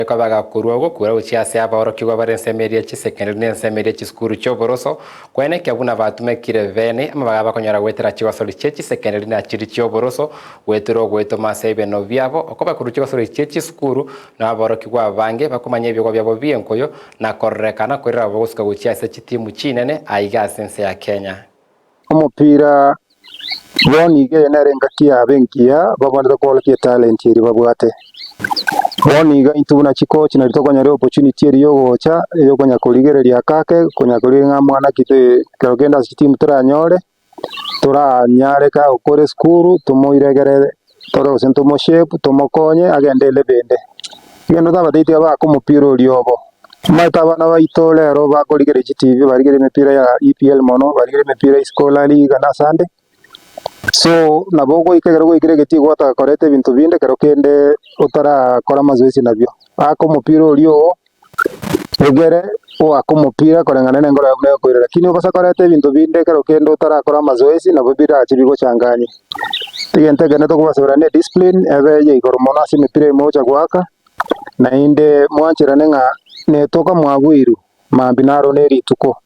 Kobaga korwa ogokura gochia ase abaorokigwa bare ensemo eria chisekendari na ensemo eria chisukuru chi'oboroso, kwenekia buna batumekire bene amabaga bakonyora goetera chigosori chie chisekendari na chiria chi'oboroso, goetera ogoetoma ase ebeno biabo, okoba korwa chigosori chie chisukuru, na aborokigwa abange bakomanya ebiegwa biabo bi'enkoyo, na kororekana korera abwo gosuka gochia ase chitimu chinene aiga ase ense ya Kenya. Omopira bono iga eye nere engaki yabo engiya babwenerete koorokia etalent eria babwate. Bono iga intwe buna chicoach nari tokonyora eopportunity eria yogocha eyokonya korigereria ake ake konya korigereria ng'a mwana ki ekero kende ase chitimu toranyore, toranyare kagokora esukuru tomoiregere tore gose ntomoshape tomokonye agende elevel ende. Egento totabatebi tiga baake omopira oria obo. Omanyete abana baito rero bakorigereria chitivi barigereria emepira ya EPL mono, barigereria emepira isiko La Liga na ase ande, so nabo ogoika ekero gwaikire egetii gwataka koreta ebinto binde ekero kende otarakora amazoezi nabio. Aka omopira oria oo, egere oake omopira koreng'ana na enkoro yao buna egokoira lakini obasa koreta ebinto binde ekero kende otarakora amazoezi nabo birache bigochanganye. Egento ekende tokobasabera ne ediscipline ebe ya igoro mono ase emepira eye mogocha goaka. Naende mwancherane ng'a netoka mwagweirwe, mambia naro nerituko.